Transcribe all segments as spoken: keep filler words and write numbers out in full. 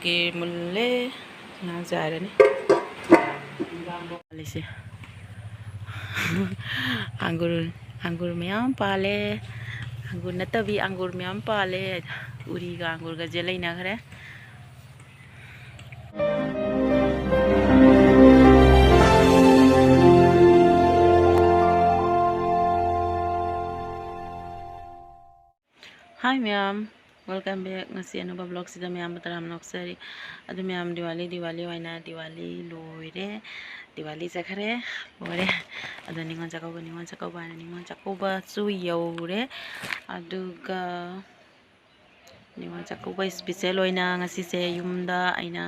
ꯒꯤ ꯃꯨꯜꯂꯦ꯫ ꯉꯥꯏꯍꯥꯛ ꯆꯥꯏꯔꯅꯤ꯫ ꯄꯥꯜꯂꯤꯁꯦ꯫ ꯑꯪꯒꯨꯔ, ꯑꯪꯒꯨꯔ ꯃꯌꯥꯝ ꯄꯥꯜꯂꯦ꯫ ꯑꯪꯒꯨꯔ ꯅꯠꯇꯕꯤ ꯑꯪꯒꯨꯔ ꯃꯌꯥꯝ ꯄꯥꯜꯂꯦ꯫ ꯎꯔꯤꯒ ꯑꯪꯒꯨꯔꯒꯁꯦ ꯂꯩꯅꯈ꯭ꯔꯦ꯫ Hi ꯃꯌꯥꯝ, welcome back꯫ ꯉꯁꯤ ꯑꯅꯧꯕ vlogꯁꯤꯗ ꯃꯌꯥꯝꯕꯨ ꯇꯔꯥꯝꯅ ꯑꯣꯛꯆꯔꯤ꯫ ꯑꯗꯨ ꯃꯌꯥꯝ, ꯗꯤꯋꯥꯂꯤ, ꯗꯤꯋꯥꯂꯤ ꯑꯣꯏꯅ ꯗꯤꯋꯥꯂꯤ ꯂꯣꯏꯔꯦ, ꯗꯤꯋꯥꯂꯤ ꯆꯠꯈ꯭ꯔꯦ, ꯂꯣꯏꯔꯦ꯫ ꯑꯗꯣ ꯅꯤꯉꯣꯜ ꯆꯥꯛꯀꯧꯕ, ꯅꯤꯉꯣꯜ ꯆꯥꯛꯀꯧꯕ ꯍꯥꯏꯅ ꯅꯤꯉꯣꯜ ꯆꯥꯛꯀꯧꯕꯁꯨ ꯌꯧꯔꯦ꯫ ꯑꯗꯨꯒ ꯅꯤꯉꯣꯜ ꯆꯥꯛꯀꯧꯕ special ꯑꯣꯏꯅ ꯉꯁꯤꯁꯦ ꯌꯨꯝꯗ ꯑꯩꯅ,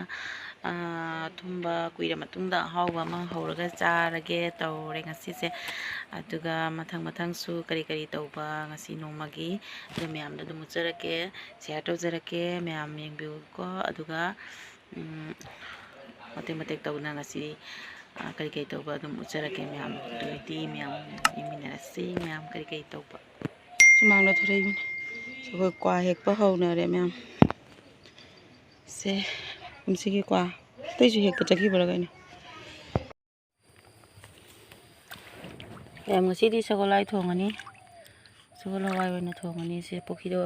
ꯑꯥ, ꯑꯊꯨꯝꯕ ꯀꯨꯏꯔ ꯃꯇꯨꯡꯗ ꯑꯍꯥꯎꯕ ꯑꯃ ꯍꯧꯔꯒ ꯆꯥꯔꯒꯦ ꯇꯧꯔꯦ ꯉꯁꯤꯁꯦ꯫ ꯑꯗꯨꯒ ꯃꯊꯪ ꯃꯊꯪꯁꯨ ꯀꯔꯤ ꯀꯔꯤ ꯇꯧꯕ ꯉꯁꯤ ꯅꯣꯡꯃꯒꯤ, ꯑꯗꯨ ꯃꯌꯥꯝꯗ ꯑꯗꯨꯝ ꯎꯠꯆꯔꯛꯀꯦ, share ꯇꯧꯖꯔꯛꯀꯦ꯫ ꯃꯌꯥꯝ ꯌꯦꯡꯕꯤꯌꯨꯀꯣ꯫ ꯑꯗꯨꯒ, ꯎꯝ, ꯃꯇꯦꯛ ꯃꯇꯦꯛ ꯇꯧꯅ ꯉꯁꯤ, ꯑꯥ, ꯀꯔꯤ ꯀꯔꯤ ꯇꯧꯕ ꯑꯗꯨꯝ ꯎꯠꯆꯔꯛꯀꯦ ꯃꯌꯥꯝ꯫ ꯑꯗꯨ ꯑꯣꯏꯗꯤ ꯃꯌꯥꯝ ꯌꯦꯡꯃꯤꯟꯅꯔꯁꯤ, ꯃꯌꯥꯝ ꯀꯔꯤ ꯀꯔꯤ ꯇꯧꯕ꯫ ꯁꯨꯃꯥꯡꯗ ꯊꯣꯔꯛꯏꯕꯅꯤ꯫ ꯑꯩꯈꯣꯏ ꯀ꯭ꯋꯥ ꯍꯦꯛꯄ ꯍꯧꯅꯔꯦ ꯃꯌꯥꯝ꯫ ꯁꯦ, ꯀꯨꯝꯁꯤꯒꯤ ꯀ꯭ꯋꯥ꯫ ꯑꯇꯩꯁꯨ ꯍꯦꯛꯄ ꯆꯠꯈꯤꯕ꯭ꯔꯥ ꯀꯩꯅꯣ? ꯃꯌꯥꯝ, ꯉꯁꯤꯗꯤ ꯁꯒꯣꯜ ꯍꯋꯥꯏ ꯊꯣꯡꯉꯅꯤ꯫ ꯁꯒꯣꯜ ꯍꯋꯥꯏ ꯑꯣꯏꯅ ꯊꯣꯡꯉꯅꯤ꯫ ꯁꯦ, ꯄꯨꯈ꯭ꯔꯤꯗ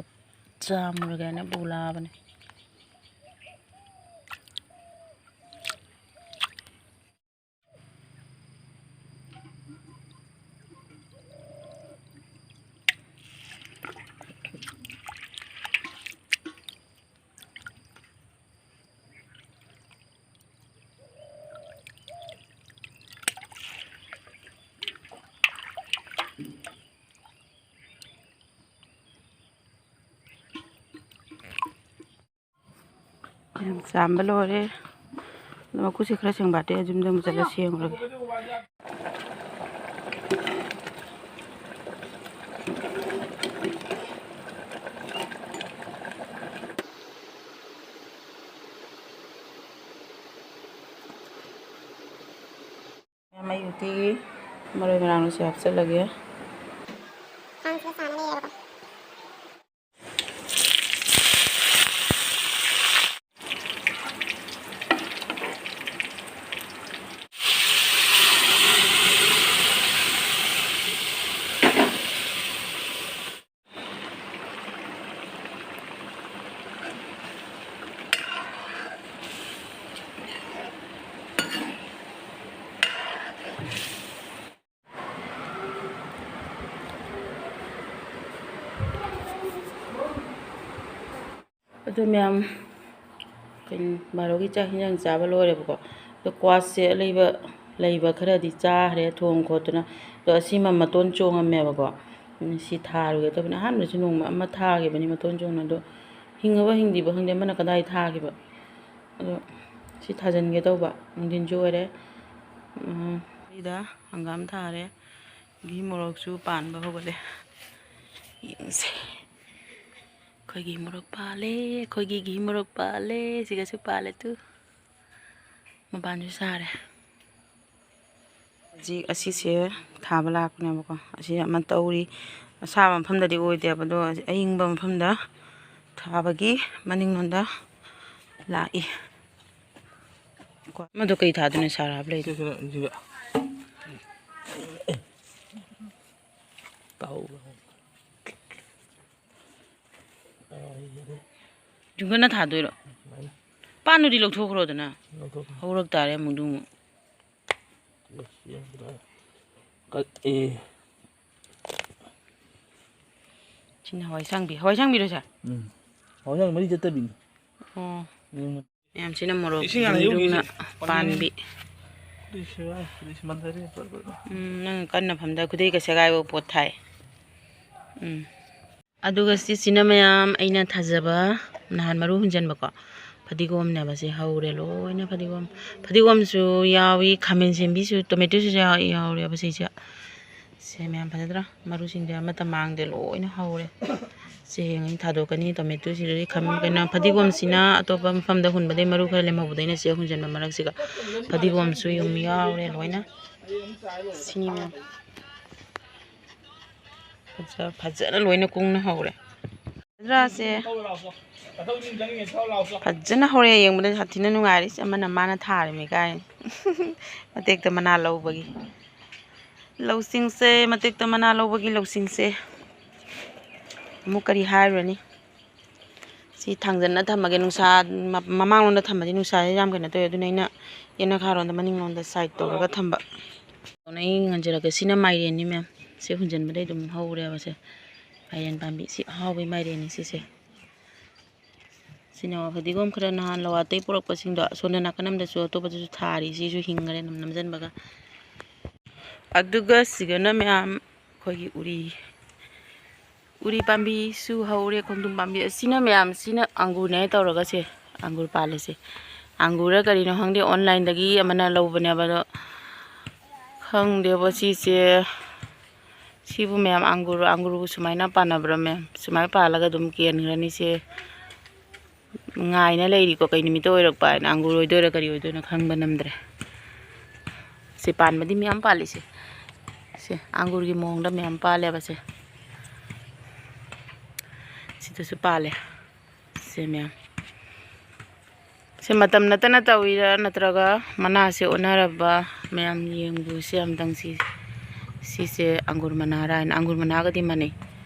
ꯆꯥꯝꯃꯨꯔꯒꯦꯅ ꯄꯨꯂꯛꯑꯕꯅꯦ꯫ ꯌꯥꯝ ꯆꯥꯝꯕ ꯂꯣꯏꯔꯦ꯫ ꯑꯗꯣ ꯃꯀꯨꯁꯦ ꯈꯔ ꯁꯦꯡꯕꯥꯠꯇꯦ, ꯌꯨꯝꯗ ꯑꯃꯨꯛ ꯆꯠꯂ ꯁꯦꯡꯉꯨꯔꯒꯦ꯫ ꯃꯩ ꯎꯇꯤꯒꯤ ꯃꯔꯣꯏ ꯃꯔꯥꯡ ꯂꯣꯏꯁꯦ ꯍꯥꯞꯆꯤꯜꯂꯒꯦ꯫ ꯊꯥꯡꯁꯤꯗ ꯁꯥꯅ ꯂꯩꯔꯦꯕꯀꯣ꯫ ꯑꯗꯨ ꯃꯌꯥꯝ, ꯀꯩꯅꯣ, ꯕꯥꯔꯣꯒꯤ ꯆꯥꯛ ꯍꯤꯟꯖꯥꯡ ꯆꯥꯕ ꯂꯣꯏꯔꯦꯕꯀꯣ꯫ ꯑꯗꯣ ꯀ꯭ꯋꯥꯁꯦ ꯑꯂꯩꯕ ꯂꯩꯕ ꯈꯔꯗꯤ ꯆꯥꯈ꯭ꯔꯦ ꯊꯣꯡ ꯈꯣꯠꯇꯅ꯫ ꯑꯗꯣ ꯑꯁꯤꯃ ꯃꯇꯣꯟ ꯆꯣꯡꯉꯝꯃꯦꯕꯀꯣ꯫ ꯎꯝ, ꯁꯤ ꯊꯥꯔꯨꯒꯦ ꯇꯧꯕꯅꯤ꯫ ꯑꯍꯥꯟꯕꯗꯁꯨ ꯅꯣꯡꯃ ꯑꯃ ꯊꯥꯈꯤꯕꯅꯤ ꯃꯇꯣꯟ ꯆꯣꯡꯅ꯫ ꯑꯗꯣ ꯍꯤꯡꯉꯕ ꯍꯤꯡꯗꯤꯕ ꯈꯪꯗꯦ, ꯑꯃꯅ ꯀꯗꯥꯏ ꯊꯥꯈꯤꯕ꯫ ꯑꯗꯣ ꯁꯤ ꯊꯥꯖꯤꯟꯒꯦ ꯇꯧꯕ꯫ ꯅꯨꯡꯊꯤꯟꯁꯨ ꯑꯣꯏꯔꯦ꯫ ꯎꯝ, ꯁꯤꯗ ꯍꯪꯒꯥꯝ ꯊꯥꯔꯦ꯫ ꯘꯤ ꯃꯣꯔꯣꯛꯁꯨ ꯄꯥꯟꯕ ꯍꯧꯒꯠꯂꯦ꯫ ꯌꯦꯡꯁꯦ꯫ ꯑꯩꯈꯣꯏꯒꯤ ꯃꯣꯔꯣꯛ ꯄꯥꯜꯂꯦ, ꯑꯩꯈꯣꯏꯒꯤ ꯘꯤ ꯃꯣꯔꯣꯛ ꯄꯥꯜꯂꯦ, ꯁꯤꯒꯁꯨ ꯄꯥꯜꯂꯦ ꯇꯨ꯫ ꯃꯄꯥꯟꯁꯨ ꯁꯥꯔꯦ꯫ ꯍꯧꯖꯤꯛ ꯑꯁꯤꯁꯦ ꯊꯥꯕ ꯂꯥꯛꯄꯅꯦꯕꯀꯣ꯫ ꯑꯁꯤ ꯑꯃ ꯇꯧꯔꯤ꯫ ꯑꯁꯥꯕ ꯃꯐꯝꯗꯗꯤ ꯑꯣꯏꯗꯦꯕ, ꯑꯗꯣ ꯑꯌꯤꯡꯕ ꯃꯐꯝꯗ ꯊꯥꯕꯒꯤ ꯃꯅꯤꯡꯂꯣꯝꯗ ꯂꯥꯛꯏ꯫ ꯀꯣ, ꯑꯃꯗꯣ ꯀꯩ ꯊꯥꯗꯣꯏꯅꯣ ꯁꯥꯔꯥ ꯍꯥꯞ ꯂꯩꯗꯣ? ꯁꯤꯁꯤꯅ, ꯁꯤꯁꯤꯅ꯫ ꯇꯥꯎ꯫ ꯌꯨꯡꯈꯠꯅ ꯊꯥꯗꯣꯏꯔꯣ? ꯁꯨꯃꯥꯏꯅ꯫ ꯄꯥꯟꯗꯨꯗꯤ ꯂꯧꯊꯣꯛꯈ꯭ꯔꯣꯗꯅ꯫ ꯂꯧꯊꯣꯛꯈ꯭ꯔꯦ꯫ ꯍꯧꯔꯛ ꯇꯥꯔꯦ ꯑꯃꯨꯛ ꯑꯗꯨ ꯑꯃꯨꯛ꯫ ꯑꯦ꯫ ꯁꯤꯅ ꯍꯋꯥꯏ ꯑꯁꯥꯡꯕꯤ꯫ ꯍꯋꯥꯏ ꯑꯁꯥꯡꯕꯤꯔꯣ ꯁꯦ? ꯎꯝ꯫ ꯍꯋꯥꯏ ꯑꯁꯥꯡꯕꯤ ꯃꯔꯤ ꯆꯠꯇꯕꯤꯅꯤ꯫ ꯑꯣ꯫ ꯎꯝ꯫ ꯃꯌꯥꯝꯁꯤꯅ ꯃꯣꯔꯣꯛ ꯏꯁꯤꯡ ꯍꯥꯟꯅ ꯌꯨꯡꯗꯨꯡꯅ ꯍꯩꯗꯣꯛꯈꯤꯁꯦ꯫ ꯄꯥꯟꯕꯤ꯫ ꯑꯗꯨꯏꯁꯨ ꯌꯥꯏ, ꯑꯗꯨꯏꯁꯨ ꯃꯟꯊꯔꯦ꯫ ꯎꯝ, ꯅꯪ ꯀꯟꯅ ꯐꯝꯗ ꯈꯨꯗꯩꯒ ꯁꯦꯒꯥꯏꯕ ꯄꯣꯠ ꯊꯥꯏ꯫ ꯎꯝ꯫ ꯑꯗꯨꯒ ꯁꯤꯁꯤꯅ ꯃꯌꯥꯝ ꯑꯩꯅ ꯊꯥꯖꯕ ꯅꯍꯥꯟ ꯃꯔꯨ ꯍꯨꯟꯖꯟꯕꯀꯣ, ꯐꯗꯤꯒꯣꯝꯅꯦꯕ꯫ ꯁꯤ ꯍꯧꯔꯦ ꯂꯣꯏꯅ ꯐꯗꯤꯒꯣꯝ꯫ ꯐꯗꯤꯒꯣꯝꯁꯨ ꯌꯥꯎꯏ, ꯈꯥꯃꯦꯟ ꯁꯦꯝꯕꯤꯁꯨ, ꯇꯣꯃꯦꯇꯣꯁꯤꯁꯨ ꯌꯥꯎ-, ꯌꯥꯎꯔꯦꯕ ꯁꯤꯁꯦ꯫ ꯁꯦ ꯃꯌꯥꯝ ꯐꯖꯗ꯭ꯔꯥ? ꯃꯔꯨꯁꯤꯡꯁꯦ ꯑꯃꯠꯇ ꯃꯥꯡꯗꯦ, ꯂꯣꯏꯅ ꯍꯧꯔꯦ꯫ ꯁꯦ ꯍꯌꯦꯡ ꯑꯩ ꯊꯥꯗꯣꯛꯀꯅꯤ꯫ ꯇꯣꯃꯦꯇꯣꯁꯤꯗꯗꯤ ꯈꯝ-, ꯀꯩꯅꯣ, ꯐꯗꯤꯒꯣꯝꯁꯤꯅ ꯑꯇꯣꯞꯄ ꯃꯐꯝꯗ ꯍꯨꯟꯕꯗꯩ ꯃꯔꯨ ꯈꯔ ꯂꯦꯝꯍꯧꯕꯗꯩ ꯑꯩꯅ ꯁꯤꯗ ꯍꯨꯟꯖꯟꯕ ꯃꯔꯛꯁꯤꯒ꯫ ꯐꯗꯤꯒꯣꯝꯁꯨ ꯌꯨꯝ ꯌꯥꯎꯔꯦ ꯂꯣꯏꯅ꯫ ꯁꯤꯅꯤ ꯃꯌꯥꯝ꯫ ꯐꯖ-, ꯐꯖꯅ ꯂꯣꯏꯅ ꯀꯨꯡꯅ ꯍꯧꯔꯦ꯫ ꯐꯖꯗ꯭ꯔꯥ ꯁꯦ? ꯐꯖꯅ ꯍꯧꯔꯦ, ꯌꯦꯡꯕꯗ ꯁꯥꯊꯤꯅ ꯅꯨꯡꯉꯥꯏꯔꯦ꯫ ꯁꯤ ꯑꯃꯅ ꯃꯥꯅ ꯊꯥꯔꯤꯃꯤ ꯀꯥꯏ꯫ ꯃꯇꯦꯛꯇ ꯃꯅꯥ ꯂꯧꯕꯒꯤ꯫ ꯂꯧꯁꯤꯡꯁꯦ, ꯃꯇꯦꯛꯇ ꯃꯅꯥ ꯂꯧꯕꯒꯤ ꯂꯧꯁꯤꯡꯁꯦ꯫ ꯑꯃꯨꯛ ꯀꯔꯤ ꯍꯥꯏꯔꯨꯔꯅꯤ? ꯁꯤ ꯊꯥꯡꯖꯟꯅ ꯊꯝꯃꯒꯦ꯫ ꯅꯨꯡꯁꯥ ꯃ-, ꯃꯃꯥꯡꯂꯣꯝꯗ ꯊꯝꯃꯗꯤ ꯅꯨꯡꯁꯥꯁꯦ ꯌꯥꯝ ꯀꯩꯅꯣ ꯇꯧꯋꯦ꯫ ꯑꯗꯨꯅ ꯑꯩꯅ ꯌꯦꯅꯈꯥꯔꯣꯝꯗ ꯃꯅꯤꯡꯂꯣꯝꯗ side ꯇꯧꯔꯒ ꯊꯝꯕ꯫ ꯑꯗꯨꯅ ꯑꯩ ꯉꯟꯖꯔꯛꯀꯦ꯫ ꯁꯤꯅ ꯃꯥꯏꯔꯦꯟꯅꯤ ꯃꯌꯥꯝ꯫ ꯁꯤ ꯍꯨꯟꯖꯟꯕꯗꯩ ꯑꯗꯨꯝ ꯍꯧꯔꯦꯕ ꯁꯦ꯫ ꯃꯥꯏꯔꯦꯟ ꯄꯥꯝꯕꯤ꯫ ꯁꯤ ꯑꯍꯥꯎꯕꯤ ꯃꯥꯏꯔꯦꯟꯅꯤ ꯁꯤꯁꯦ꯫ ꯁꯤꯅꯦꯕ ꯐꯗꯤꯒꯣꯝ ꯈꯔ ꯅꯍꯥꯟ ꯂꯋꯥꯇꯩ ꯄꯨꯔꯛꯄꯁꯤꯡꯗꯣ, ꯑꯁꯣꯝꯗ ꯅꯥꯀꯟ ꯑꯃꯗꯁꯨ ꯑꯇꯣꯞꯄꯗꯁꯨ ꯊꯥꯔꯤ꯫ ꯁꯤꯁꯨ ꯍꯤꯡꯈꯔꯦ ꯑꯗꯨꯝ ꯅꯝꯁꯤꯟꯕꯒ꯫ ꯑꯗꯨꯒ ꯁꯤꯒꯅ ꯃꯌꯥꯝ ꯑꯩꯈꯣꯏꯒꯤ ꯎꯔꯤ, ꯎꯔꯤ ꯄꯥꯝꯕꯤꯁꯨ ꯍꯧꯔꯦ, ꯈꯣꯡꯗ꯭ꯔꯨꯝ ꯄꯥꯝꯕꯤ꯫ ꯑꯁꯤꯅ ꯃꯌꯥꯝ, ꯁꯤꯅ ꯑꯪꯒꯨꯔꯅꯦ ꯇꯧꯔꯒ ꯁꯦ, ꯑꯪꯒꯨꯔ ꯄꯥꯜꯂꯦ ꯁꯦ꯫ ꯑꯪꯒꯨꯔ ꯀꯔꯤꯅꯣ ꯈꯪꯗꯦ, online ꯗꯒꯤ ꯑꯃꯅ ꯂꯧꯕꯅꯦꯕ꯫ ꯑꯗꯣ ꯈꯪꯗꯦꯕ ꯁꯤꯁꯦ, ꯁꯤꯕꯨ ꯃꯌꯥꯝ ꯑꯪꯒꯨꯔ, ꯑꯪꯒꯨꯔꯕꯨ ꯁꯨꯃꯥꯏꯅ ꯄꯥꯟꯅꯕ꯭ꯔꯥ ꯃꯌꯥꯝ? ꯁꯨꯃꯥꯏꯅ ꯄꯥꯜꯂꯒ ꯑꯗꯨꯝ ꯀꯦꯟꯈ꯭ꯔꯅꯤ ꯁꯦ꯫ ꯉꯥꯏꯅ ꯂꯩꯔꯤꯀꯣ, ꯀꯩ ꯅꯨꯃꯤꯠꯇ ꯑꯣꯏꯔꯛꯄ ꯍꯥꯏꯅ꯫ ꯑꯪꯒꯨꯔ ꯑꯣꯏꯗꯣꯏꯔꯥ ꯀꯔꯤ ꯑꯣꯏꯗꯣꯏꯅꯣ ꯈꯪꯕ ꯅꯝꯗ꯭ꯔꯦ꯫ ꯁꯤ ꯄꯥꯟꯕꯗꯤ ꯃꯌꯥꯝ ꯄꯥꯜꯂꯤꯁꯦ꯫ ꯁꯦ, ꯑꯪꯒꯨꯔꯒꯤ ꯃꯑꯣꯡꯗ ꯃꯌꯥꯝ ꯄꯥꯜꯂꯦꯕ ꯁꯦ꯫ ꯁꯤꯗꯁꯨ ꯄꯥꯜꯂꯦ꯫ ꯁꯦ ꯃꯌꯥꯝ꯫ ꯁꯦ ꯃꯇꯝ ꯅꯠꯇꯅ ꯇꯧꯔꯤꯔꯥ ꯅꯠꯇ꯭ꯔꯒ ꯃꯅꯥꯁꯦ ꯑꯣꯟꯅꯔꯕ? ꯃꯌꯥꯝ ꯌꯦꯡꯕꯨ ꯁꯤ ꯑꯝꯇꯪ ꯁꯤ꯫ ꯁꯤꯁꯦ ꯑꯪꯒꯨꯔ ꯃꯅꯥꯔꯥ ꯍꯥꯏꯅ, ꯑꯪꯒꯨꯔ ꯃꯅꯥꯒꯗꯤ ꯃꯥꯟꯅꯩ꯫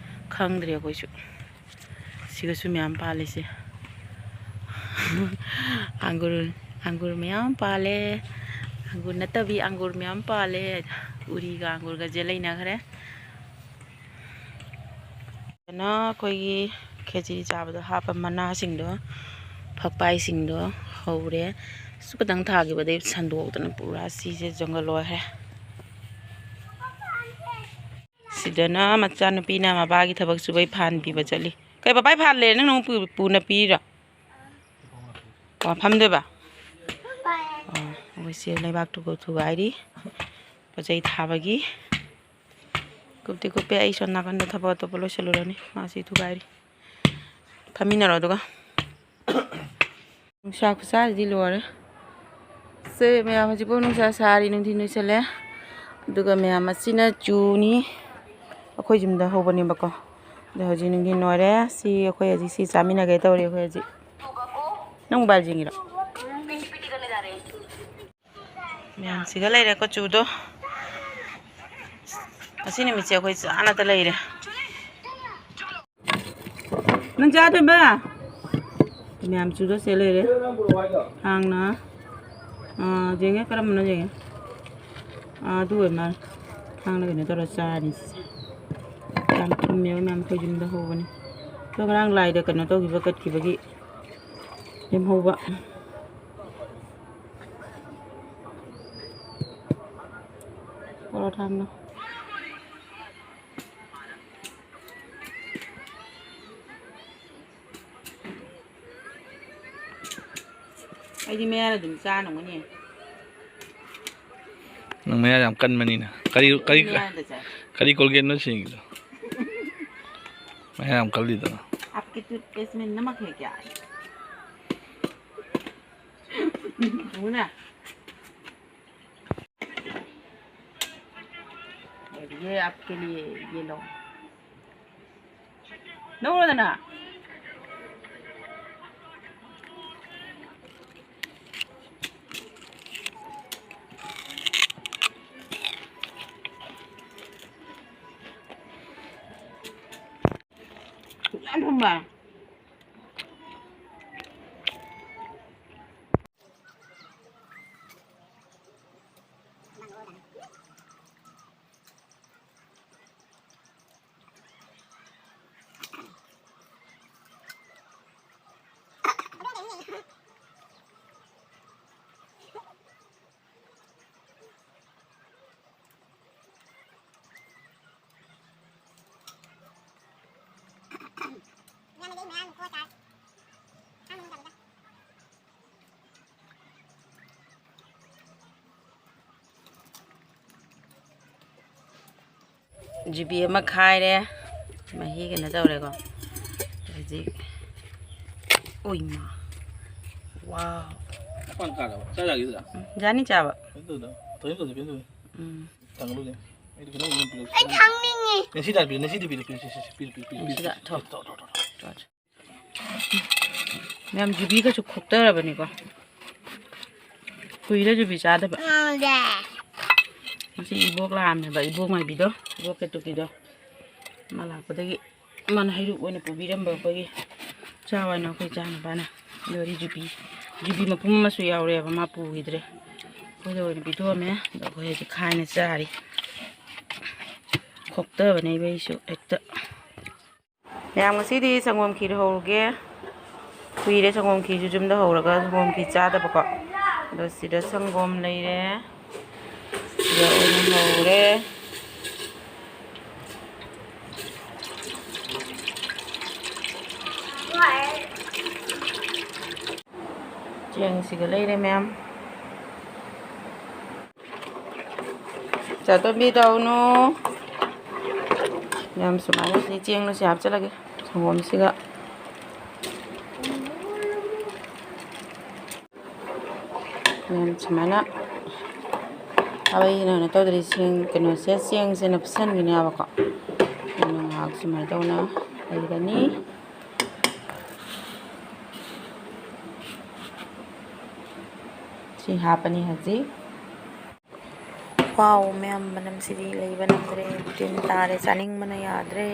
ꯈꯪꯗ꯭ꯔꯦ ꯑꯩꯈꯣꯏꯁꯨ꯫ ꯁꯤꯒꯁꯨ ꯃꯌꯥꯝ ꯄꯥꯜꯂꯤꯁꯦ꯫ ꯑꯪꯒꯨꯔ, ꯑꯪꯒꯨꯔ ꯃꯌꯥꯝ ꯄꯥꯜꯂꯦ꯫ ꯑꯪꯒꯨꯔ ꯅꯠꯇꯕꯤ ꯑꯪꯒꯨꯔ ꯃꯌꯥꯝ ꯄꯥꯜꯂꯦ꯫ ꯎꯔꯤꯒ ꯑꯪꯒꯨꯔꯒꯁꯦ ꯂꯩꯅꯈ꯭ꯔꯦ꯫ ꯑꯗꯨꯅ ꯑꯩꯈꯣꯏꯒꯤ ꯈꯦꯆꯤ ꯆꯥꯕꯗ ꯍꯥꯞꯄ ꯃꯅꯥꯁꯤꯡꯗꯣ, ꯐꯛꯄꯥꯏꯁꯤꯡꯗꯣ ꯍꯧꯔꯦ꯫ ꯑꯁꯨꯛ ꯈꯛꯇꯪ ꯊꯥꯈꯤꯕꯗꯩ ꯁꯟꯗꯣꯛꯇꯅ ꯄꯨꯔꯥ ꯁꯤꯁꯦ ꯖꯪꯒꯜ ꯑꯣꯏꯈ꯭ꯔꯦ꯫ ꯁꯤꯗꯅ ꯃꯆꯥꯅꯨꯄꯤꯅ ꯃꯄꯥꯒꯤ ꯊꯕꯛ ꯁꯨꯕꯩ ꯐꯥꯟ ꯄꯤꯕ ꯆꯠꯂꯤ꯫ ꯀꯩ ꯄꯄꯥꯏ ꯐꯥꯜꯂꯦ? ꯅꯪ ꯅꯪ ꯄꯨ-, ꯄꯨꯅ ꯄꯤꯔꯤꯔꯣ? ꯑꯣ, ꯐꯝꯗꯣꯏꯕ? ꯑꯣ, ꯑꯩꯈꯣꯏ ꯆꯦ ꯂꯩꯕꯥꯛꯇꯨ ꯊꯨꯒꯥꯏꯔꯤ꯫ ꯄꯣꯠ ꯆꯩ ꯊꯥꯕꯒꯤ꯫ ꯀꯨꯞꯇꯤ ꯀꯨꯞꯄꯦ꯫ ꯑꯩ ꯁꯣꯝ ꯅꯥꯀꯟꯗ ꯊꯕꯛ ꯑꯇꯣꯞꯄ ꯂꯣꯏꯁꯤꯜꯂꯨꯔꯅꯤ꯫ ꯃꯥ ꯁꯤ ꯊꯨꯒꯥꯏꯔꯤ꯫ ꯐꯝꯃꯤꯟꯅꯔꯣ ꯑꯗꯨꯒ꯫ ꯅꯨꯡꯁꯥ ꯈꯨꯁꯥꯁꯤꯗꯤ ꯂꯣꯏꯔꯦ꯫ ꯁꯦ ꯃꯌꯥꯝ, ꯍꯧꯖꯤꯛꯄꯨ ꯅꯨꯡꯁꯥ ꯁꯥꯔꯤ, ꯅꯨꯡꯊꯤꯜ ꯂꯣꯏꯁꯜꯂꯦ꯫ ꯑꯗꯨꯒ ꯃꯌꯥꯝ, ꯑꯁꯤꯅ ꯆꯨꯅꯤ, ꯑꯩꯈꯣꯏ ꯌꯨꯝꯗ ꯍꯧꯕꯅꯦꯕꯀꯣ꯫ ꯑꯗꯣ ꯍꯧꯖꯤꯛ ꯅꯨꯡꯊꯤꯜ ꯑꯣꯏꯔꯦ꯫ ꯁꯤ ꯑꯩꯈꯣꯏ ꯍꯧꯖꯤꯛ ꯁꯤ ꯆꯥꯃꯤꯟꯅꯒꯦ ꯇꯧꯔꯤ ꯑꯩꯈꯣꯏ ꯍꯧꯖꯤꯛ꯫ ꯅꯪ ꯃꯣꯕꯥꯏꯜ ꯌꯦꯡꯉꯤꯔꯣ? ꯃꯌꯥꯝꯁꯤꯒ ꯂꯩꯔꯦ ꯀꯆꯨꯗꯣ꯫ ꯉꯁꯤ ꯅꯨꯃꯤꯠꯁꯦ ꯑꯩꯈꯣꯏ ꯆꯥꯅꯇ ꯂꯩꯔꯦ꯫ ꯅꯪ ꯆꯥꯗꯣꯏꯕ? ꯃꯌꯥꯝ ꯆꯨꯗꯣ ꯁꯦ ꯂꯩꯔꯦ꯫ ꯊꯥꯡꯅ, ꯑꯥ, ꯌꯦꯡꯒꯦ, ꯀꯔꯝꯕꯅꯣ ꯌꯦꯡꯒꯦ꯫ ꯑꯥ, ꯑꯗꯨ ꯑꯣꯏ ꯃꯥꯜꯂꯦ꯫ ꯊꯥꯡꯅ ꯀꯩꯅꯣ ꯇꯧꯔ ꯆꯥꯔꯅꯤ ꯁꯤꯁꯦ꯫ ꯌꯥꯝ ꯊꯨꯝꯃꯦꯕ ꯃꯌꯥꯝ, ꯑꯩꯈꯣꯏ ꯌꯨꯝꯗ ꯍꯧꯕꯅꯤ꯫ ꯑꯗꯣ ꯉꯔꯥꯡ ꯂꯥꯏꯗ ꯀꯩꯅꯣ ꯇꯧꯈꯤꯕ, ꯀꯠꯈꯤꯕꯒꯤ ꯂꯦꯝꯍꯧꯕ ꯄꯔꯣꯊꯥ ꯑꯃꯅ꯫ ꯑꯩꯗꯤ ꯃꯌꯥꯅ ꯑꯗꯨꯝ ꯆꯥ ꯉꯝꯒꯅꯤ꯫ ꯅꯪ ꯃꯌꯥ ꯌꯥꯝ ꯀꯟꯕꯅꯤꯅ꯫ ꯀꯔꯤ, ꯀꯔꯤ, ꯃꯌꯥꯗ ꯆꯥꯏ꯫ ꯀꯔꯤ ꯀꯣꯜꯒꯦꯠꯅꯣ ꯁꯤꯡꯉꯤꯗꯣ? ꯃꯌꯥ ꯌꯥꯝ ꯀꯜꯂꯤꯗꯅ꯫ आपके टूथपेस्ट में नमक है क्या? ꯎꯅ? ये आपके लिए, ये लो। ꯂꯧꯔꯣꯗꯅ꯫ ꯌꯥꯝ ꯊꯨꯝꯕ꯫ ꯖꯤꯕꯤ ꯑꯃ ꯈꯥꯏꯔꯦ꯫ ꯃꯍꯤ ꯀꯩꯅꯣ ꯇꯧꯔꯦꯀꯣ꯫ ꯍꯧꯖꯤꯛ, ꯑꯣꯏꯃꯥ꯫ ꯋꯥꯎ꯫ ꯃꯄꯥꯟ ꯀꯥꯔꯕ? ꯆꯥ ꯌꯥꯈꯤꯗ꯭ꯔꯥ? ꯎꯝ, ꯌꯥꯅꯤ ꯆꯥꯕ꯫ ꯀꯩꯅꯣ ꯇꯧꯗ? ꯊꯣꯏꯅ ꯇꯧꯗꯦ, ꯀꯩꯅꯣ ꯇꯧꯗꯦ꯫ ꯎꯝ꯫ ꯊꯥꯡꯒꯠꯂꯨꯅꯦ꯫ ꯑꯩꯗꯤ ꯀꯩꯅꯣꯝ ꯄꯤꯔꯛꯑꯣ꯫ ꯑꯩ ꯊꯥꯡꯅꯤꯡꯉꯤ꯫ ꯅꯦꯁꯤꯗ ꯄꯤꯔꯛꯑꯣ, ꯅꯦꯁꯤꯗ ꯄꯤꯔꯛꯑꯣ, ꯄꯤꯔꯛꯑꯣ, ꯄꯤꯔꯛꯑꯣ, ꯄꯤꯔꯛꯑꯣ, ꯄꯤꯔꯛꯑꯣ꯫ ꯅꯦꯁꯤꯗ, ꯊꯣ꯫ ꯊꯣ, ꯊꯣ, ꯊꯣ, ꯊꯣ꯫ ꯃꯌꯥꯝ ꯖꯨꯕꯤꯒꯁꯨ ꯈꯣꯛꯇꯔꯕꯅꯤꯀꯣ꯫ ꯀꯨꯏꯔꯦ ꯖꯨꯕꯤ ꯆꯥꯗꯕ꯫ ꯉꯁꯤ ꯏꯕꯣꯛ ꯂꯥꯛꯑꯝꯃꯦꯕ, ꯏꯕꯣꯛ ꯃꯥꯏꯕꯤꯗꯣ, ꯏꯕꯣꯛ ꯀꯦꯇꯨꯀꯤꯗꯣ꯫ ꯃꯥ ꯂꯥꯛꯄꯗꯒꯤ ꯃꯥꯅ ꯍꯩꯔꯨꯛ ꯑꯣꯏꯅ ꯄꯨꯕꯤꯔꯝꯕ ꯑꯩꯈꯣꯏꯒꯤ ꯆꯥꯎ ꯍꯥꯏꯅ ꯑꯩꯈꯣꯏ ꯏꯆꯥꯅꯨꯄꯥꯅ꯫ ꯑꯗꯨꯒꯗꯤ ꯖꯨꯕꯤ, ꯖꯨꯕꯤ ꯃꯄꯨꯝ ꯑꯃꯁꯨ ꯌꯥꯎꯔꯦꯕ, ꯃꯥ ꯄꯨꯈꯤꯗ꯭ꯔꯦ꯫ ꯑꯩꯈꯣꯏꯗ ꯑꯣꯏꯅ ꯄꯤꯊꯣꯛꯑꯝꯃꯦ꯫ ꯑꯗꯣ ꯑꯩꯈꯣꯏ ꯍꯧꯖꯤꯛ ꯈꯥꯏꯅ ꯆꯥꯔꯤ꯫ ꯈꯣꯛꯇꯕꯅꯦꯕ ꯑꯩꯁꯨ ꯍꯦꯛꯇ꯫ ꯃꯌꯥꯝ, ꯉꯁꯤꯗꯤ ꯁꯪꯒꯣꯝ ꯈꯤꯔ ꯍꯧꯔꯒꯦ꯫ ꯀꯨꯏꯔꯦ ꯁꯪꯒꯣꯝ ꯈꯤꯔꯁꯨ ꯌꯨꯝꯗ ꯍꯧꯔꯒ ꯁꯪꯒꯣꯝ ꯈꯤꯔ ꯆꯥꯗꯕꯀꯣ꯫ ꯑꯗꯣ ꯁꯤꯗ ꯁꯪꯒꯣꯝ ꯂꯩꯔꯦ꯫ ꯁꯤꯗ ꯑꯣꯏꯅ ꯍꯧꯔꯦ꯫ ꯆꯦꯡꯁꯤꯒ ꯂꯩꯔꯦ ꯃꯌꯥꯝ꯫ ꯆꯥꯇꯣꯝꯕꯤ ꯇꯧꯅꯨ꯫ ꯌꯥꯝ ꯁꯨꯃꯥꯏꯅ ꯁꯤ ꯆꯦꯡꯗꯣ ꯁꯤ ꯍꯥꯞꯆꯤꯜꯂꯒꯦ ꯁꯪꯒꯣꯝꯁꯤꯒ꯫ ꯌꯥꯝ ꯁꯨꯃꯥꯏꯅ ꯍꯥꯞꯄꯒ ꯀꯩꯅꯣ ꯇꯧꯗ꯭ꯔꯗꯤ ꯆꯦꯡ, ꯀꯩꯅꯣꯁꯦ, ꯆꯦꯡꯁꯦ ꯅꯞꯁꯟꯒꯤꯅꯦꯕꯀꯣ꯫ ꯑꯗꯨꯅ ꯉꯥꯏꯍꯥꯛ ꯁꯨꯃꯥꯏꯅ ꯇꯧꯅ ꯂꯩꯒꯅꯤ꯫ ꯁꯤ ꯍꯥꯞꯄꯅꯤ ꯍꯧꯖꯤꯛ꯫ ꯋꯥꯎ ꯃꯌꯥꯝ, ꯃꯅꯝꯁꯤꯗꯤ ꯂꯩꯕ ꯅꯝꯗ꯭ꯔꯦ, ꯇꯤꯟ ꯇꯥꯔꯦ, ꯆꯥꯅꯤꯡꯕꯅ ꯌꯥꯗ꯭ꯔꯦ꯫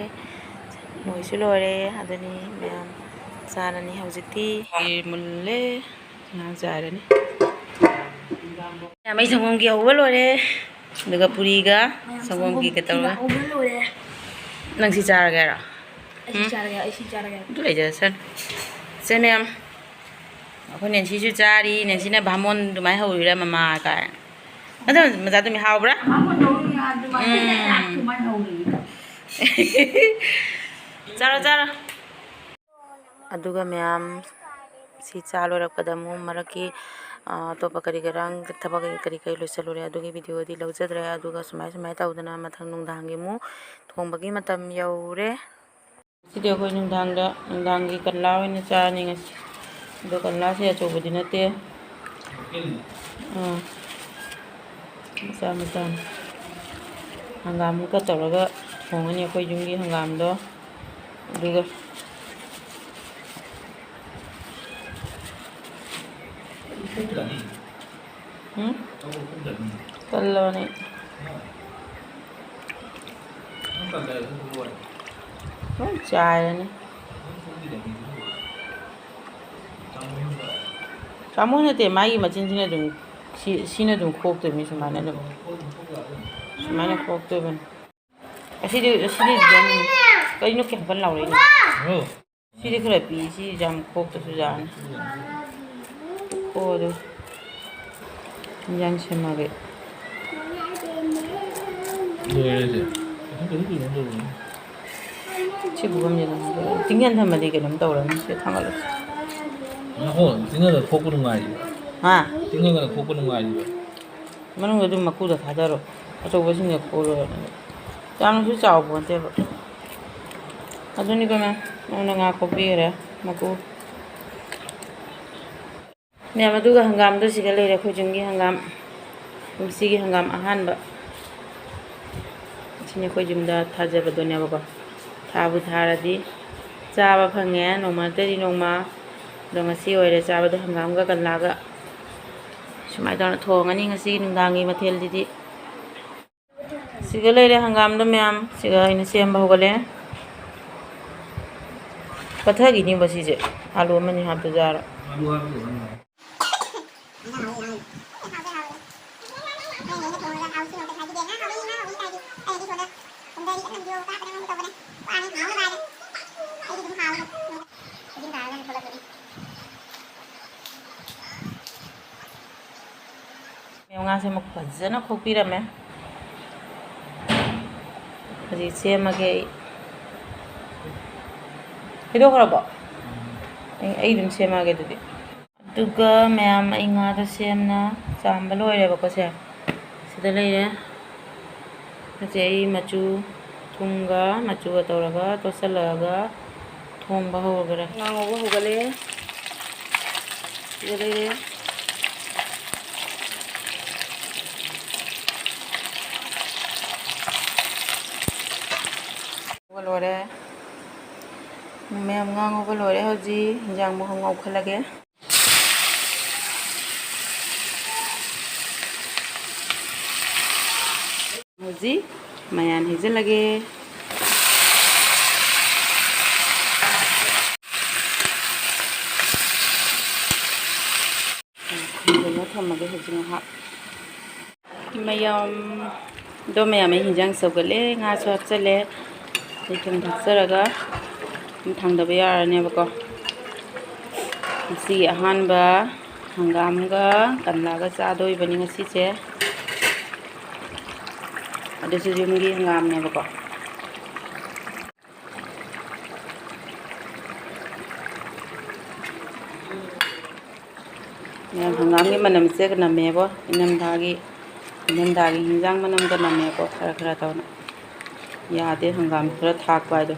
ꯂꯣꯏꯁꯨ ꯂꯣꯏꯔꯦ꯫ ꯑꯗꯨꯅꯤ ꯃꯌꯥꯝ ꯆꯥꯔꯅꯤ ꯍꯧꯖꯤꯛꯇꯤ꯫ ꯃꯨꯜꯂꯦ꯫ ꯉꯥ ꯆꯥꯔꯅꯤ꯫ ꯃꯌꯥꯝ, ꯑꯩ ꯁꯪꯒꯣꯝꯒꯤ ꯍꯧꯕ ꯂꯣꯏꯔꯦ꯫ ꯑꯗꯨꯒ ꯄꯨꯔꯤꯒ ꯁꯪꯒꯣꯝꯒꯤꯒ ꯇꯧꯔꯒ꯫ ꯍꯧꯕ ꯂꯣꯏꯔꯦ꯫ ꯅꯪ ꯁꯤ ꯆꯥꯔꯒꯦ ꯍꯥꯏꯔꯣ? ꯑꯩ ꯁꯤ ꯎꯝ? ꯆꯥꯔꯒꯦ, ꯑꯩ ꯁꯤ ꯆꯥꯔꯒꯦ꯫ ꯑꯗꯨ ꯂꯩꯖꯁꯅꯨ꯫ ꯁꯦ ꯃꯌꯥꯝ, ꯑꯩꯈꯣꯏ ꯅꯦꯟꯁꯤꯁꯨ ꯆꯥꯔꯤ꯫ ꯅꯦꯟꯁꯤꯅ ꯚꯥꯃꯣꯟ ꯑꯗꯨꯃꯥꯏꯅ ꯍꯧꯔꯤꯔꯥ ꯃꯃꯥ ꯀꯥꯏ? ꯑꯗꯣ ꯃꯆꯥ ꯇꯨꯃꯤ ꯍꯥꯎꯕ꯭ꯔꯥ? ꯚꯥꯃꯣꯟ ꯍꯧꯔꯤ ꯑꯗꯨꯃꯥꯏꯅ ꯎꯝ꯫ ꯑꯗꯨꯃꯥꯏꯅ ꯍꯧꯔꯤ꯫ ꯆꯥꯔꯣ, ꯆꯥꯔꯣ꯫ ꯑꯗꯨꯒ ꯃꯌꯥꯝ ꯁꯤ ꯆꯥ ꯂꯣꯏꯔꯛꯄꯗ ꯑꯃꯨꯛ ꯃꯔꯛꯀꯤ, ꯑ, ꯑꯇꯣꯞꯄ ꯀꯔꯤ ꯀꯔꯥꯡ ꯊꯕꯛ ꯀꯔꯤ ꯀꯔꯤ ꯂꯣꯏꯁꯤꯜꯂꯨꯔꯦ꯫ ꯑꯗꯨꯒꯤ video ꯗꯤ ꯂꯧꯖꯗ꯭ꯔꯦ꯫ ꯑꯗꯨꯒ ꯁꯨꯃꯥꯏ ꯁꯨꯃꯥꯏ ꯇꯧꯗꯅ ꯃꯊꯪ ꯅꯨꯡꯗꯥꯡꯒꯤ ꯑꯃꯨꯛ ꯊꯣꯡꯕꯒꯤ ꯃꯇꯝ ꯌꯧꯔꯦ꯫ ꯉꯁꯤꯗꯤ ꯑꯩꯈꯣꯏ ꯅꯨꯡꯗꯥꯡꯗ, ꯅꯨꯡꯗꯥꯡꯒꯤ ꯀꯂꯥ ꯑꯣꯏꯅ ꯆꯥꯔꯅꯤ ꯉꯁꯤ꯫ ꯑꯗꯣ ꯀꯂꯥꯁꯦ ꯑꯆꯧꯕꯗꯤ ꯅꯠꯇꯦ꯫ ꯑꯥ꯫ ꯃꯆꯥ ꯃꯆꯥꯅꯤ꯫ ꯍꯪꯒꯥꯝꯒ ꯇꯧꯔꯒ ꯊꯣꯡꯉꯅꯤ ꯑꯩꯈꯣꯏ ꯌꯨꯝꯒꯤ ꯍꯪꯒꯥꯝꯗꯣ꯫ ꯑꯗꯨꯒ ꯎꯝ? ꯇꯜꯂꯕꯅꯤ꯫ ꯂꯣꯏ ꯆꯥꯏꯔꯅꯤ꯫ ꯆꯥꯃꯨ ꯅꯠꯇꯦ, ꯃꯥꯒꯤ ꯃꯆꯤꯟꯁꯤꯅ ꯑꯗꯨꯝ, ꯁꯤ, ꯁꯤꯅ ꯑꯗꯨꯝ ꯈꯣꯛꯇꯣꯏꯅꯤ, ꯁꯨꯃꯥꯏꯅ ꯑꯗꯨꯝ꯫ ꯁꯨꯃꯥꯏꯅ ꯈꯣꯛꯇꯣꯏꯕꯅꯤ꯫ ꯑꯁꯤꯗꯤ, ꯑꯁꯤꯗꯤ ꯑꯗꯨꯝ, ꯀꯩꯅꯣ ꯀꯌꯥꯝ ꯀꯟꯅ ꯂꯥꯎꯔꯛꯏꯅꯣ? ꯁꯤꯗꯤ ꯈꯔ ꯄꯤ, ꯁꯤ ꯌꯥꯝ ꯈꯣꯛꯇꯁꯨ ꯌꯥꯅꯤ꯫ ꯈꯣꯛꯑꯣ ꯑꯗꯨ꯫ ꯏꯟꯖꯥꯡ ꯁꯦꯝꯃꯒꯦ꯫ ꯂꯣꯏꯔꯦ ꯁꯦ꯫ ꯀꯩꯁꯨ, ꯀꯩꯁꯨ ꯀꯨꯏꯅ ꯇꯧꯔꯣꯏ꯫ ꯁꯤ ꯈꯨꯕꯝꯁꯤꯗ ꯇꯤꯡꯍꯟ ꯊꯝꯃꯗꯤ ꯀꯩꯅꯣꯝ ꯇꯧꯔꯅꯤ꯫ ꯁꯤ ꯊꯥꯡꯒꯠꯂꯁꯤ꯫ ꯉꯥꯏꯈꯣ, ꯇꯤꯡꯍꯟꯗ ꯈꯣꯛꯄꯗꯣ ꯉꯥꯏꯔꯤꯕ꯫ ꯍꯥ? ꯇꯤꯡꯍꯟꯗ ꯈꯣꯛꯄꯗꯣ ꯉꯥꯏꯔꯤꯕ꯫ ꯃꯅꯨꯡꯗ ꯑꯗꯨꯝ ꯃꯀꯨꯗ ꯊꯥꯗꯔꯣ꯫ ꯑꯆꯧꯕꯁꯤꯡꯗ ꯈꯣꯛꯂꯣ꯫ ꯌꯥꯝꯅꯁꯨ ꯆꯥꯎꯕ ꯅꯠꯇꯦꯕ꯫ ꯑꯗꯨꯅꯤ ꯀꯩꯅꯣ, ꯅꯉꯣꯟꯗ ꯉꯥ ꯈꯣꯛꯄꯤꯈ꯭ꯔꯦ, ꯃꯀꯨ꯫ ꯃꯌꯥꯝ, ꯑꯗꯨꯒ ꯍꯪꯒꯥꯝꯗꯣ ꯁꯤꯗ ꯂꯩꯔꯦ, ꯑꯩꯈꯣꯏ ꯌꯨꯝꯒꯤ ꯍꯪꯒꯥꯝ꯫ ꯀꯨꯝꯁꯤꯒꯤ ꯍꯪꯒꯥꯝ ꯑꯍꯥꯟꯕ꯫ ꯁꯤꯅꯤ ꯑꯩꯈꯣꯏ ꯌꯨꯝꯗ ꯊꯥꯖꯕꯗꯨꯅꯦꯕꯀꯣ꯫ ꯊꯥꯕꯨ ꯊꯥꯔꯗꯤ ꯆꯥꯕ ꯐꯪꯉꯦ, ꯅꯣꯡꯃ ꯅꯠꯇ꯭ꯔꯗꯤ ꯅꯣꯡꯃ꯫ ꯑꯗꯣ ꯉꯁꯤ ꯑꯣꯏꯔꯦ ꯆꯥꯕꯗꯣ ꯍꯪꯒꯥꯝꯒ ꯀꯂꯥꯒ꯫ ꯁꯨꯃꯥꯏꯅ ꯇꯧꯅ ꯊꯣꯡꯉꯅꯤ ꯉꯁꯤꯒꯤ ꯅꯨꯡꯗꯥꯡꯒꯤ ꯃꯊꯦꯜꯁꯤꯗꯤ꯫ ꯁꯤꯒ ꯂꯩꯔꯦ ꯍꯪꯒꯥꯝꯗꯣ ꯃꯌꯥꯝ꯫ ꯁꯤꯒ ꯑꯩꯅ ꯁꯦꯝꯕ ꯍꯧꯒꯠꯂꯦ꯫ ꯄꯠꯊꯈꯤꯅꯤꯕ ꯁꯤꯁꯦ꯫ ꯑꯥꯂꯨ ꯑꯃꯅꯤ ꯍꯥꯞꯇ ꯌꯥꯔꯣꯏ꯫ ꯉꯥꯁꯦ ꯑꯃꯨꯛ ꯐꯖꯅ ꯈꯣꯛꯄꯤꯔꯝꯃꯦ꯫ ꯍꯧꯖꯤꯛ ꯁꯦꯝꯃꯒꯦ ꯑꯩ꯫ ꯀꯩꯗꯧꯈ꯭ꯔꯕꯣ? ꯑꯩ, ꯑꯩ ꯑꯗꯨꯝ ꯁꯦꯝꯃꯛꯑꯒꯦ ꯑꯗꯨꯗꯤ꯫ ꯑꯗꯨꯒ ꯃꯌꯥꯝ, ꯑꯩ ꯉꯥꯗꯣ ꯁꯦꯝꯅ ꯆꯥꯝꯕ ꯂꯣꯏꯔꯦꯕꯀꯣ ꯁꯦ꯫ ꯁꯤꯗ ꯂꯩꯔꯦ꯫ ꯍꯧꯖꯤꯛ ꯑꯩ ꯃꯆꯨ, ꯊꯨꯝꯒ ꯃꯆꯨꯒ ꯇꯧꯔꯒ ꯇꯣꯠꯁꯤꯜꯂꯛꯑꯒ ꯊꯣꯡꯕ ꯍꯧꯔꯒꯦ꯫ ꯉꯥ ꯉꯧꯕ ꯍꯧꯒꯠꯂꯦ꯫ ꯁꯤꯗ ꯂꯩꯔꯦ꯫ ꯂꯣꯏꯔꯦ꯫ ꯃꯌꯥꯝ ꯉꯥ ꯉꯧꯕ ꯂꯣꯏꯔꯦ꯫ ꯍꯧꯖꯤꯛ ꯍꯤꯟꯖꯥꯡ ꯃꯍꯥꯎ ꯉꯧꯈꯠꯂꯒꯦ꯫ ꯍꯧꯖꯤꯛ ꯃꯌꯥꯟ ꯍꯩꯖꯤꯜꯂꯒꯦ꯫ ꯈꯨꯝꯖꯤꯜꯂ ꯊꯝꯃꯒꯦ ꯍꯧꯖꯤꯛ ꯉꯥꯏꯍꯥꯛ꯫ ꯃꯌꯥꯝꯗꯣ ꯃꯌꯥꯝ ꯑꯩ ꯍꯤꯟꯖꯥꯡ ꯁꯧꯒꯠꯂꯦ, ꯉꯥꯁꯨ ꯍꯥꯞꯆꯜꯂꯦ꯫ ꯑꯗꯩ ꯊꯨꯝ ꯊꯥꯛꯆꯔꯒ ꯑꯗꯨꯝ ꯊꯥꯡꯗꯕ ꯌꯥꯔꯅꯦꯕꯀꯣ꯫ ꯉꯁꯤꯒꯤ ꯑꯍꯥꯟꯕ ꯍꯪꯒꯥꯝꯒ ꯀꯝꯂꯥꯒ ꯆꯥꯗꯣꯏꯕꯅꯤ ꯉꯁꯤꯁꯦ꯫ ꯑꯗꯨꯁꯨ ꯌꯨꯝꯒꯤ ꯍꯪꯒꯥꯝꯅꯦꯕꯀꯣ꯫ ꯃꯌꯥꯝ, ꯍꯪꯒꯥꯝꯒꯤ ꯃꯅꯝꯁꯦ ꯅꯝꯃꯦꯕꯣ꯫ ꯏꯪꯊꯝꯊꯥꯒꯤ, ꯏꯪꯊꯝꯊꯥꯒꯤ ꯍꯤꯟꯖꯥꯡ ꯃꯅꯝꯒ ꯅꯝꯃꯦꯕꯣ, ꯈꯔ ꯈꯔ ꯇꯧꯅ꯫ ꯌꯥꯗꯦ, ꯍꯪꯒꯥꯝ ꯈꯔ ꯊꯥꯛꯄ ꯍꯥꯏꯗꯣ꯫